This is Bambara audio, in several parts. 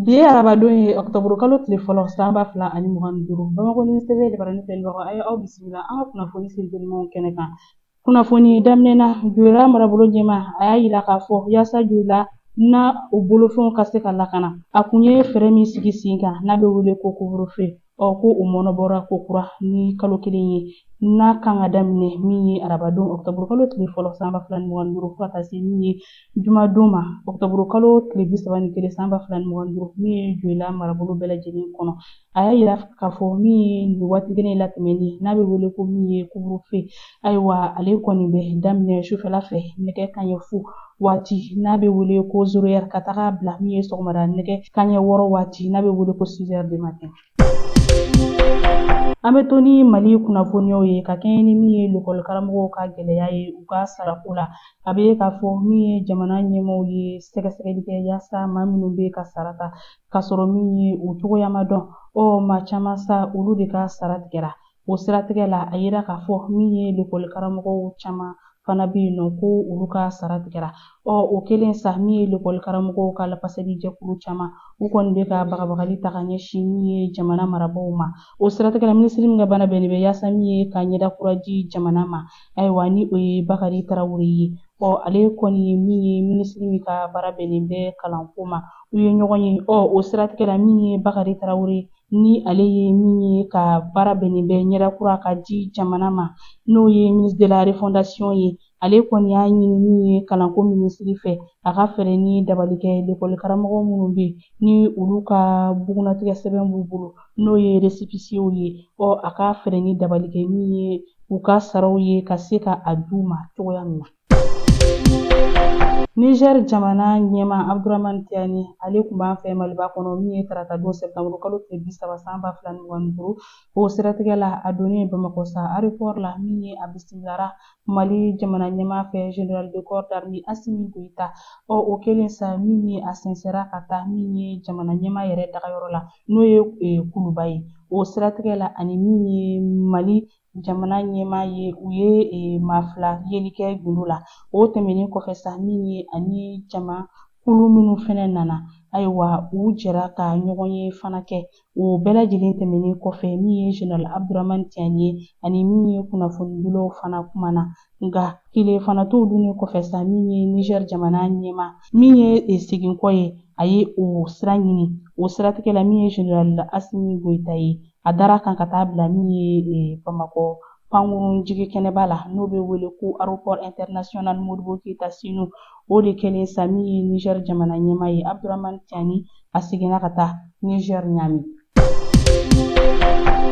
Bi ye arabadon ye ɔkutɔburu kalo tile fɔlɔ san 2025. Bamakɔ News TV jabarani filɛbagaw, a ye aw bisimila an ka kunnafoni sentelimanw kɛnɛ kan. Kunnafoni daminɛ na, Joyila marabolo ɲɛmaa a y'a yira k'a fɔ yaasa Joyila n'a o bolofɛnw ka se ka lakana, a kun ye fɛɛrɛ min sigi sen kan n'a bɛ wele ko couvre-feu, ko o mɔnɔbɔra ko kura ni kalo kelen ye, n'a kan ka daminɛ min ye arabadon ɔkutɔburu kalo tile fɔlɔ san 2025 fo ka taa se min ye jumadon ma ɔkutɔburu kalo tile 31 san 2025, min ye Joyila marabolo bɛɛ lajɛlen kɔnɔ. A y'a yira k'a fɔ min ye nin waati kelen latɛmɛni n'a bɛ wele ko min ye couvre-feu, ayiwa ale kɔni bɛ daminɛ sufɛla fɛ nɛgɛ kanɲɛ fu waati n'a bɛ wele ko zéro heure ka taga bila min ye sɔgɔmada nɛgɛ kanɲɛ wɔɔrɔ waati n'a bɛ wele ko six heures du matin. An bɛ to ni Mali kunnafoniyaw ye ka kɛɲɛ ni min ye lekɔli karamɔgɔw ka gɛlɛya ye u ka sarako la. A bɛ ye k'a fɔ min ye jamana ɲɛmaaw ye sɛgɛsɛgɛli kɛ yaasa maa minnu bɛ ka sara ta k'a sɔrɔ min ye u cogoya ma dɔn, maa caman sa olu de ka sara tigɛra. O siratigɛ la, a yira k'a fɔ min ye lekɔli karamɔgɔw caman fana bɛ yen nɔ ko olu ka sara tigɛra. O kɛlen sa, min ye lekɔli karamɔgɔw ka lafasali jɛkulu caman, u kɔni bɛ ka bagabagali ta ka ɲɛsin min ye jamana marabaaw ma. O siratigɛ la, minisiri min ka baara bɛnnen bɛ yaasa min ye ka ɲɛda kura di jamana ma, ayiwa ni o ye Bakari Tarawele ye. Ale kɔni ye min ye minisiri min ka baara bɛnnen bɛ kalanko ma, u ye ɲɔgɔn ye. O siratigɛ la, min ye Bakari Tarawele ni ale ye min ye ka baara bɛnnen bɛ ɲɛda kura ka di jamana ma, n'o ye ministre de la refondation ye, ale kɔni y'a ɲini min ye kalanko minisiri fɛ a ka fɛɛrɛ ni dabali kɛ lekɔli karamɔgɔ minnu bɛ yen ni olu ka bugunnatigɛ sɛbɛn b'u bolo, n'o ye récépissé ye, a ka fɛɛrɛ ni dabali kɛ min ye u ka saraw ye ka se ka a d'u ma cogoya min na. Niger jamana ɲɛmaa Abdurahmane Tiani, ale tun b'an fɛ Maliba kɔnɔ min ye tarata don septembre kalo tile 30 san 2025. O siratigɛ la, a donnen Bamakɔ sa aéroport la, min ye a bisimilara Mali jamana ɲɛmaa fɛ, général de corps d'armée Assimi Goïta. O kɛlen sa, min ye a sɛnsɛnra ka taa min ye jamana ɲɛmaa yɛrɛ dagayɔrɔ la, n'o ye Kuluba ye. O siratigɛ la, ani min ye Mali jamana ɲɛmaa ye, u ye maa fila yeli kɛ gundo la. O tɛmɛnen kɔfɛ sa, min ye ani jama kulu minnu fɛnɛ nana, ayiwa u jɛra ka ɲɔgɔn ye fana kɛ. O bɛɛ lajɛlen tɛmɛnen kɔfɛ, min ye général Abdurahmane Tiani ye ani min ye kunnafonidilaw fana kumana. Nka tile fana t'o dunnen kɔfɛ sa, min ye Niger jamana ɲɛmaa min ye segin kɔ ye, a ye o sira ɲini. O siratigɛ la, min ye général Assimi Goïta ye, a dara kan ka taa bila min ye Bamakɔ pankurun jigi kɛnɛba la, n'o bɛ wele ko aéroport international Modibo Keïta Senu. O de kɛlen sa, min ye Niger jamana ɲɛmaa ye Abdurahmane Tiani, a seginna ka taa Niger Niamey.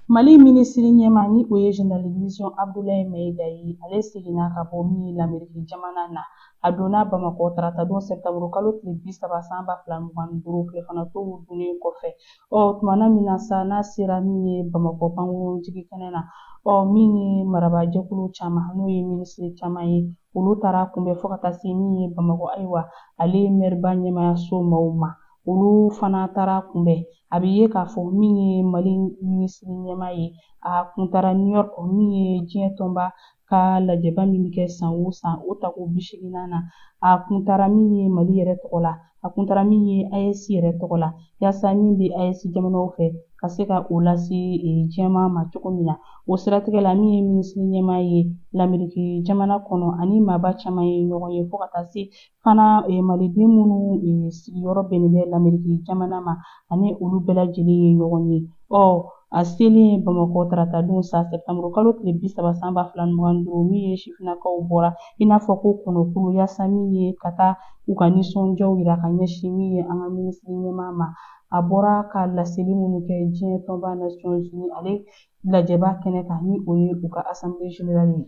Mali minisiri ɲɛmaa ni o ye général de division Abdoulaye Maïga ye, ale seginna ka bɔ min ye Lamɛriki jamana na. A donna Bamakɔ tarata don septembre kalo tile 30 san 2025 tilefana tow dunnen kɔfɛ. Tumana min na sa, n'a sera min ye Bamakɔ pankurun jigi kɛnɛ na, min ye marabaajɛkulu caman, n'o ye minisiri caman ye, olu taara kunbɛn fo ka taa se min ye Bamakɔ, ayiwa ale mɛriba ɲɛmaayaso maaw ma, olu fana taara kunbɛn. A bɛ ye k'a fɔ min ye Mali minisiri ɲɛmaa ye, a kun taara New York, min ye diɲɛ tɔnba ka lajɛba min bɛ kɛ san o san, o tako 80 na. A kun taara min ye Mali yɛrɛ tɔgɔ la, a kun taara min ye AES yɛrɛ tɔgɔ la, yaasa min bɛ AES jamanaw fɛ ka se ka o lase diɲɛmaa ma cogo min na. O siratigɛ la, min ye minisiri ɲɛmaa ye Lamɛriki jamana kɔnɔ ani maaba caman ye ɲɔgɔn ye, fo ka taa se fana maliden minnu sigiyɔrɔ bɛnnen bɛ Lamɛriki jamana ma, ani olu bɛɛ lajɛlen ye ɲɔgɔn ye. A selen Bamakɔ tarata don sa septembre kalo tile 30 san 2025, min ye sifinnakaw bɔra i n'a fɔ ko kɔnɔkulu, yaasa min ye ka taa u ka nisɔndiyaw yira ka ɲɛsin min ye an ka minisiri ɲɛmaa ma. A bɔra ka laseli minnu kɛ diɲɛ tɔnba Nations Unies ale lajɛba kɛnɛ kan, ni o ye u ka assemblée générale ye.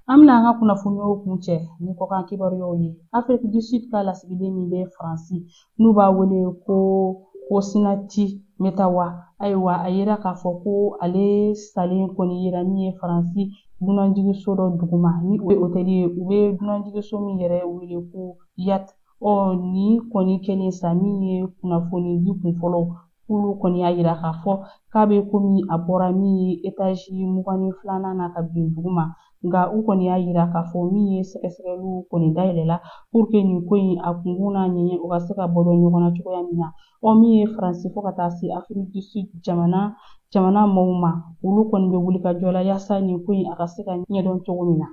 An bɛna an ka kunnafoniyaw kuncɛ ni kɔkan kibaruyaw ye. Afrique du Sud ka lasigiden min bɛ Faransi, n'u b'a wele ko Kosinati Metawa, ayiwa a yira k'a fɔ ko ale salen kɔni yera min ye Faransi dunanjiginso dɔ duguma, ni o ye hôtel ye, u bɛ dunanjiginso min yɛrɛ wele ko Yacht. Nin kɔni kɛlen sa, min ye kunnafoni di kun fɔlɔ, k'olu kɔni y'a yira k'a fɔ k'a bɛ komi a bɔra min ye étage 22nan na ka bin duguma. Nka u kɔni y'a yira k'a fɔ min ye sɛgɛsɛgɛliw kɔni dayɛlɛla pour que nin ko in a kunkun n'a ɲɛɲɛ u ka se ka bɔ dɔn ɲɔgɔn na cogoya min na. Min ye Faransi fo ka taa se Afrique du Sud jamana maaw ma, olu kɔni bɛ wuli ka jɔ la yaasa nin ko in a ka se ka ɲɛdɔn cogo min na.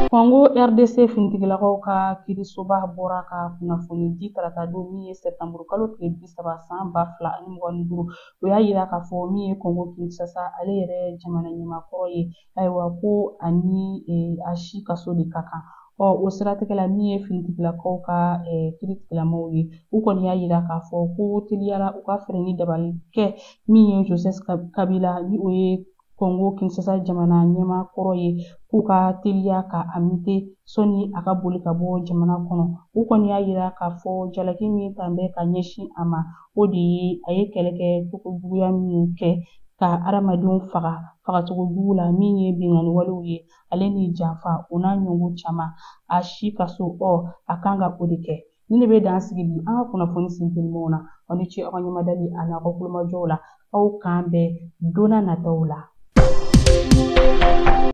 Congo RDC finitigilakaw ka kiirisoba bɔra ka kunnafoni di tarata don min ye sɛtanburu kalo tile 30 san 2025. O y'a yira k'a fɔ min ye Congo Kinshasa ale yɛrɛ jamana ɲɛmaakɔrɔ ye, ayiwa ko ani a si kaso de ka kan. O siratigɛ la min ye finitigilakaw ka kiiritigilamaw ye, u kɔni y'a yira k'a fɔ ko teliyara u ka fɛɛrɛ ni dabali kɛ min ye Joseph Kabila ni o ye Congo Kinshasa jamana ɲɛmaa kɔrɔ ye, k'u ka teliya ka a mite sɔnni a ka boli ka bɔ jamana kɔnɔ. U kɔni y'a yira k'a fɔ jalaki min tan bɛ ka ɲɛsin a ma, o de ye a ye kɛlɛ kɛ cogo juguya minnu kɛ ka hadamadenw faga fagacogo jugu la, min ye binkanni walew ye, ale ni janfa o n'a ɲɔgɔn caman. A si kaso, a kan ka o de kɛ. Nin de bɛ dan sigi bi an ka kunnafoni sintelimanw na. Aw ni ce aw ka ɲɛmadali a n'aw ka kulomajɔw la. Aw k'an bɛn don n'a nataw la.